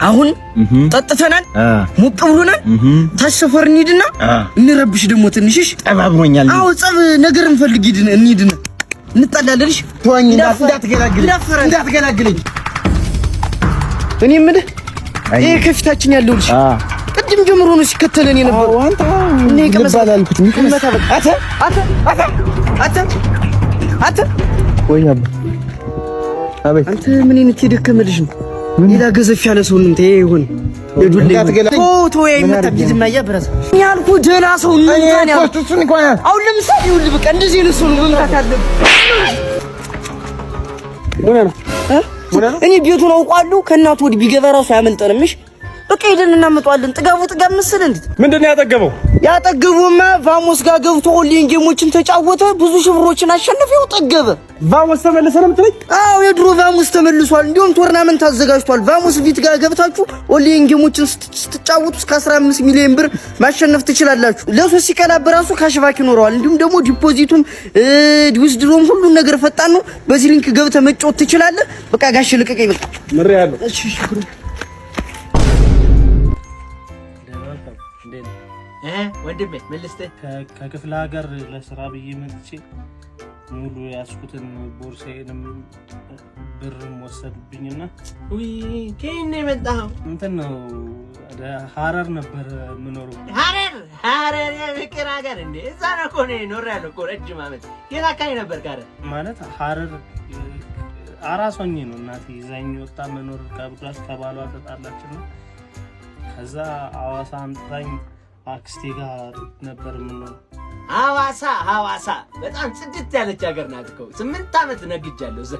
አሁን ጠጥተናል፣ ሞቅ ብሎናል። ታች ሰፈር እንሂድና እንረብሽ ደግሞ ትንሽሽ ጠባብሮኛል። አዎ ጸብ ነገር እንፈልግ፣ ሂድን እንሂድና እንጣላለን። እሺ ተወኝ፣ እንዳትገላግለኝ እንዳትገላግለኝ። እኔ የምልህ ይሄ ከፊታችን ያለው ልጅ ቅድም ጀምሮ ነው ሲከተለን የነበረው። አንተ እኔ ቀመስ አላልኩት። አተ አተ አተ አተ አተ ወይ አባ አቤት። አንተ ምን አይነት የደከመ ልጅ ነው? ሌላ ገዘፍ ያለ ሰው ነው። ይሄ ይሁን ቶ ያልኩህ ደህና ሰው አሁን ለምሳሌ ይኸውልህ በቃ እንደዚህ አይነት ሰው ነው መምታት አለብህ። እኔ ቤቱን አውቀዋለሁ። ከእናቱ ወዲህ ቢገባ እራሱ አያመልጠንም። እሺ በቃ ሄደን እናመጣዋለን። ጥጋቡ ጥጋብ መሰለህ። እንዴት ምንድን ነው ያጠገበው? ያጠገቡማ ቫሞስ ጋር ገብቶ online game ኦችን ተጫወተ፣ ብዙ ሺህ ብሮችን አሸነፈ። ይኸው ጠገበ። ቫሞስ ተመለሰ ነው የምትለኝ? አዎ የድሮ ቫሞስ ተመልሷል። እንዲሁም tournament አዘጋጅቷል። ቫሞስ ፊት ጋር ገብታችሁ online game ኦችን ስትጫወቱ እስከ 15 ሚሊዮን ብር ማሸነፍ ትችላላችሁ። ለሶስት ሲቀላብ ራሱ cashback ይኖረዋል። እንዲሁም ደግሞ deposit ኡም withdraw ም ሁሉን ነገር ፈጣን ነው። በዚህ link ገብተህ መጫወት ትችላለህ። በቃ ጋሽ ልቀቀኝ። በቃ ምሬያለሁ። እሺ እሺ ወንድሜ ምን ልስጥህ? ከክፍለ ሀገር ለስራ ብዬ መጥቼ ሙሉ ያዝኩትን ቦርሳዬንም ብርም ወሰዱብኝና። ውይ ከየት ነው የመጣኸው? እንትን ነው ሀረር ነበር የምኖረው። ሀረር ሀረር የፍቅር ሀገር እንዴ! እዛ ነው እኮ እኔ ኖሬያለሁ እኮ ረጅም ዓመት። የት አካባቢ ነበር ሀረር? ማለት ሀረር አራስ ሆኜ ነው እናቴ ይዛኝ ወጣ። መኖር ከብዷት ከባሏ ተጣላችና ከዛ ሐዋሳ አምጥታኝ አክስቴ ጋር ነበር የምኖረው። ሐዋሳ ሐዋሳ በጣም ጽድት ያለች ሀገር ናት እኮ። 8 ዓመት ነግጃለሁ እዛ።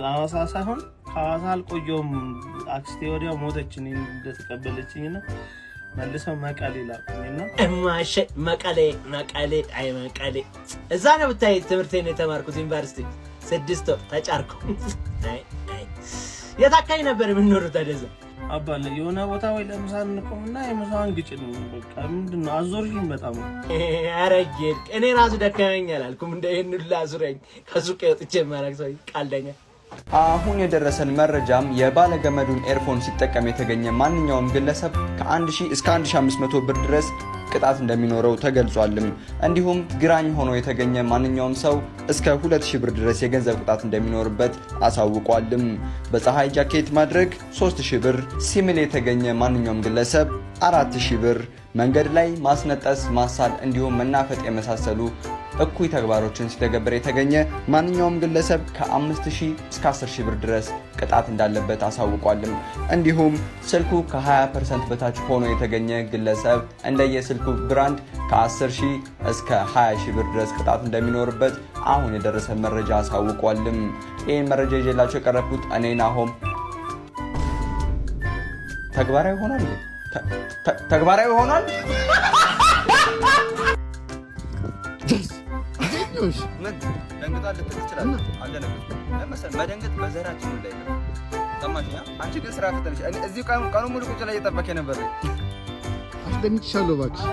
ሐዋሳ ሳይሆን ከሐዋሳ አልቆየሁም። አክስቴ ወዲያው ሞተች እኔን እንደተቀበለችኝና መልሰው መቀሌ ላኩኝና። እማሼ መቀሌ መቀሌ፣ አይ መቀሌ እዛ ነው ብታይ ትምህርቴን የተማርኩት ዩኒቨርሲቲ 6 ወር ተጫርኩ። አይ አይ የት አካባቢ ነበር የምንኖሩት ታዲያ እዛ? አባለ የሆነ ቦታ ወይ ለምሳ እንቆምና የምሳዋን ግጭን። በቃ ምንድን ነው አዞርሽኝ በጣም። ኧረ ጌድ እኔ ራሱ ደከመኝ አላልኩም። እንደ ይሄን ሁላ አዙረኝ ከሱቅ ወጥቼ የማላውቅ ሰው ቀልደኛ። አሁን የደረሰን መረጃም የባለገመዱን earphone ሲጠቀም የተገኘ ማንኛውም ግለሰብ ከ1000 እስከ 1500 ብር ድረስ ቅጣት እንደሚኖረው ተገልጿልም። እንዲሁም ግራኝ ሆኖ የተገኘ ማንኛውም ሰው እስከ 2000 ብር ድረስ የገንዘብ ቅጣት እንደሚኖርበት አሳውቋልም። በፀሐይ ጃኬት ማድረግ 3000 ብር፣ ሲምል የተገኘ ማንኛውም ግለሰብ 4000 ብር፣ መንገድ ላይ ማስነጠስ፣ ማሳል እንዲሁም መናፈጥ የመሳሰሉ እኩይ ተግባሮችን ሲተገብር የተገኘ ማንኛውም ግለሰብ ከ5000 እስከ 10000 ብር ድረስ ቅጣት እንዳለበት አሳውቋልም። እንዲሁም ስልኩ ከ20% በታች ሆኖ የተገኘ ግለሰብ እንደየስልኩ brand ከ10000 እስከ 20000 ብር ድረስ ቅጣት እንደሚኖርበት አሁን የደረሰ መረጃ አሳውቋልም። ይህን መረጃ ይዤላቸው የቀረብኩት እኔ ናሆም። ተግባራዊ ሆኗል ተግባራዊ ሆኗል። መደንገጥ በዘራችን ላይ ነው። ሰማሽኛ? አንቺ ግን ስራ ፈተነሽ። እዚህ ቀኑን ሙሉ ቁጭ ላይ እየጠበከ ነበር። አስደንግጥሻለሁ እባክሽ።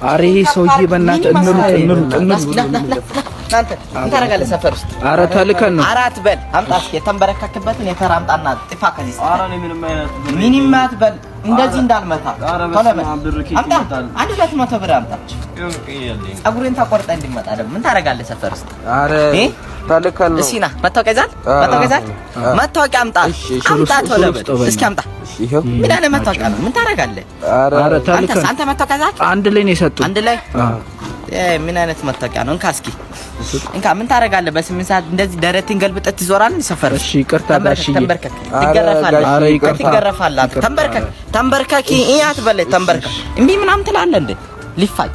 ኧረ ይሄ ሰውዬ በእናትህ እንሩጥ እንሩጥ እንሩጥ። አንተ ምን ታደርጋለህ ሰፈር ውስጥ? ኧረ ተልከን ነው። አራት በል አምጣ እስኪ የተንበረከክበትን የተራ አምጣና ጥፋ ከዚህ ሰፈር። ምንም አትበል፣ እንደዚህ እንዳልመታ ቶሎ በል አምጣ። 100 ብር አምጣ። ፀጉሬን ተቆርጠህ እንዲመጣ ደግሞ ምን ታደርጋለህ ሰፈር ውስጥ? ኧረ ተልከን ነው። እስኪ ና መታወቂያ ይዘሃል? መታወቂያ ይዘሃል? መታወቂያ አምጣ አምጣ፣ ቶሎ በል እስኪ አምጣ። ምን አይነት መታወቂያ ነው? ምን ታደርጋለህ? ኧረ ተልከን። አንተ መታወቂያ ይዘሃል? አንድ ላይ ነው የሰጡት። አንድ ላይ ምን አይነት መታወቂያ ነው? እንካ እስኪ እንካ። ምን ታደርጋለህ? በ8 ሰዓት እንደዚህ ደረትን ገልብጠህ ትዞራለህ ሰፈር። እሺ ይቅርታ ጋሽዬ። ተንበርከክ፣ ትገረፋለህ። ትገረፋለህ። አንተ ተንበርከክ፣ ተንበርከክ። ይሄ አትበለኝ፣ ተንበርከክ። እምቢ ምናምን ትላለህ እንዴ? ሊፋጭ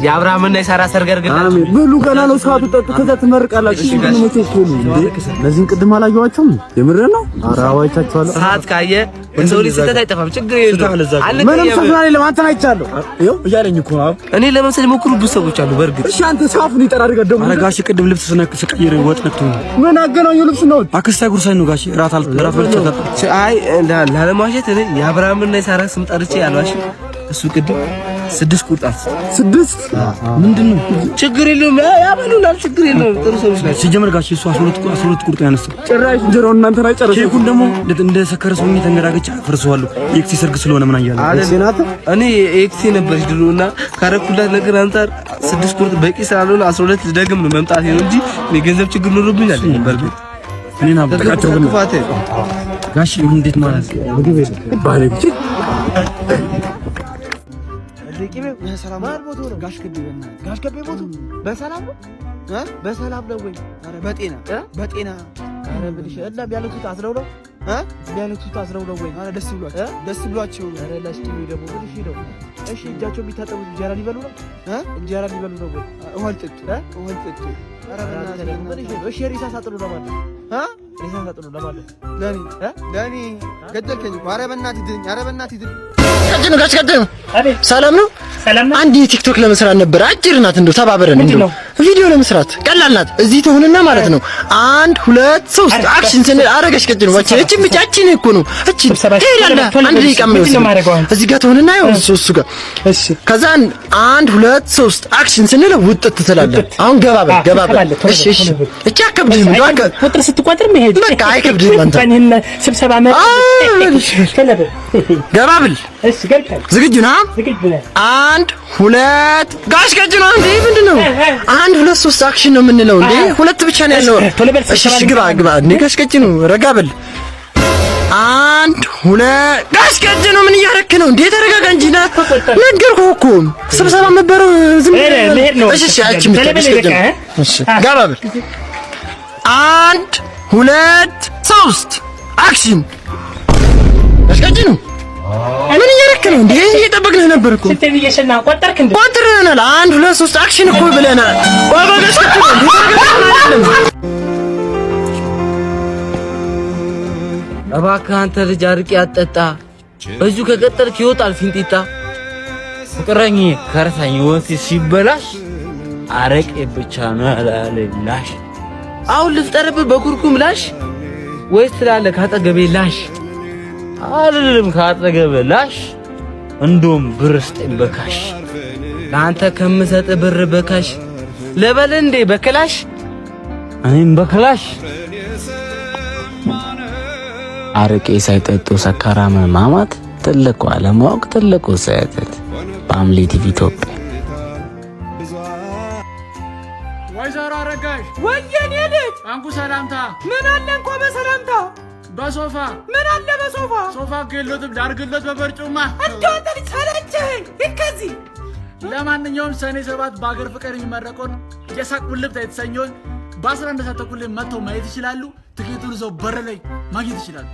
የአብርሃምና የሳራ ሰርግ ብሉ። ገና ነው ሰዓቱ። ጠጡ፣ ከዛ ትመርቃላችሁ። እነዚህን ቅድም አላየኋቸውም። የምር ነው። ኧረ አዋይቻቸዋለሁ። ሰዓት ካየ የሰው ልጅ ስህተት አይጠፋም። ችግር የለውም። ምንም ስህተት የለም። አንተን አይቻለሁ። ይኸው እያለኝ እኮ ነው። እኔ ለመምሰል የሞከሩ ብዙ ሰዎች አሉ። በእርግጥ እሺ፣ አንተ ሰዓቱን ይጠራርጋ ደግሞ። ኧረ ጋሼ ቅድም ልብስ ስቀይር ወጥ ነክቶኝ። ምን አገናኘው ልብስ ነው? አክስቴ አጉርሳኝ ነው ጋሼ። እራት በልቼ አይ ላለማዋሸት እኔ የአብርሃምና የሳራ ስም ጠርቼ አልዋሽም። እሱ ቅድም ስድስት ቁርጣት ስድስት ምንድን ነው? ችግር የለውም ያበሉናል። ችግር የለውም። ጥሩ ሰዎች ናቸው። ሲጀመር ጋሼ እሱ 12 ቁርጥ ነው ያነሳው። ጭራሽ እንጀራውን እናንተ ላይ ጨረሰው። ኬኩን ደግሞ እንደ ሰከረ ሰው ተንገራገጭ አፈርሰዋለሁ። የ ex ኤ ሰርግ ስለሆነ ምን አያለሁ። እኔ ex ኤ ነበረች ድሮ እና ካረኩላት ነገር አንፃር ስድስት ቁርጥ በቂ ስላልሆነ 12 ልደግም ነው መምጣቴ ነው እንጂ እኔ ገንዘብ ችግር ኖሮብኝ አይደለም። በርግጥ እኔን አበቃቸው ጋሼ እንዴት ማለት ባለጌ ጋሽ ከቤ ሞቱ። በሰላም ነው በሰላም ነው ወይ? ኧረ በጤና በጤና። ኧረ ብልሽ እና የሚያለቅሱት አዝነው ነው የሚያለቅሱት አዝነው ነው ወይ? ኧረ ደስ ብሏቸው ደስ ብሏቸው። ኧረ ላሽ ቅቤ ደግሞ ብልሽ ነው። እሺ እጃቸው የሚታጠቡት እንጀራ ሊበሉ ነው እንጀራ ሊበሉ ነው ወይ? ውሃ ሊጠጡ ውሃ ሊጠጡ። ኧረ ብልሽ ነው። እሺ ሬሳ ሳጥኑ ለማን ነው? ሬሳ ሳጥኑ ለማን ነው? ለኔ ለኔ ገደልከኝ። ኧረ በእናትህ ድነኝ። ኧረ በእናትህ ድነኝ። ቀጭኑ ጋሽ ቀጭኑ ሰላም ነው? አንድ የቲክቶክ ለመስራት ነበር። አጭር ናት፣ እንደው ተባበረን። እንደው ቪዲዮ ለመስራት ቀላል ናት። እዚህ ትሆንና ማለት ነው። አንድ ሁለት ሶስት action ስንል ኧረ ጋሽ ቀጭኑ እቺ እቺ ብቻ እቺን እኮ ነው እቺ ትሄዳለህ። አንድ ደቂቃ የሚወስድ እዚህ ጋር ትሆንና ያው እሱ እሱ ጋር እሺ። ከዛ አንድ ሁለት ሶስት action ስንል ውጥት ትላለህ። አሁን ገባ በል ገባ በል። እሺ እሺ፣ እቺ አከብድህም እንደው ቁጥር ስትቆጥር መሄድ በቃ አይከብድህም። አንተ ስብሰባ ገባ ብል ዝግጁ ነህ? አንድ ሁለት ጋሽ ቀጭኑ አንዴ ምንድን ነው? አንድ ሁለት ሶስት action ነው የምንለው እንዴ? ሁለት ብቻ ነው ያለው። እሺ እሺ፣ ግባ ግባ። እንዴ ጋሽ ቀጭኑ ረጋ በል። አንድ ሁለት ጋሽ ቀጭኑ ምን እያረክ ነው እንዴ? ተረጋጋ እንጂ ና። ነገርኩህ እኮ ስብሰባ ነበረው። ዝም ብለህ እሺ እሺ፣ አቺ ጋሽ ቀጭኑ እሺ፣ ገባ በል። አንድ ሁለት ሶስት action። ጋሽ ቀጭኑ ምን እያረክ ነው እንዴ? እየጠበቅንህ ነበር እኮ። ቆጥረናል። አንድ ሁለት ሶስት action እኮ ብለናል። ቆይ ቆይ፣ ጋሽ ቀጭኑ እንዴ እባክህ አንተ ልጅ አርቄ አትጠጣ። በዚሁ ከቀጠልክ ይወጣል ፊንጢጣ። ፍቅረኝ ከርሳኝ ወንስ ሲበላሽ አረቄ ብቻ ነው ያላለላሽ። አሁን ልፍጠርብህ በኩርኩም ላሽ ወይስ ትላለህ ካጠገቤ ላሽ? አልልም ካጠገቤ ላሽ፣ እንደውም ብር ስጠኝ በ cash። ለአንተ ከምሰጥ ብር በ cash ለበል እንዴ በክላሽ እኔም በክላሽ። አረቄ ሳይጠጡ ሰካራም ማማት ትልቁ አለማወቅ ትልቁ ስህተት። በአምሌ ቲቪ ኢትዮጵያ። ወይዘሮ አረጋሽ ወየኔ ልጅ አንኩ ሰላምታ። ምን አለ እንኳ በሰላምታ በሶፋ ምን አለ በሶፋ ሶፋ የለዎትም ላድርግሎት በበርጩማ። እንደው አንተ ልጅ ሰለቸኸኝ። ሂድ ከዚህ። ለማንኛውም ሰኔ 7 በሀገር ፍቅር የሚመረቀውን የሳቅ ውልብታ የተሰኘውን በ11 ሰዓት ተኩል ላይ መጥተው ማየት ይችላሉ። ትኬቱን እዛው በር ላይ ማግኘት ይችላሉ።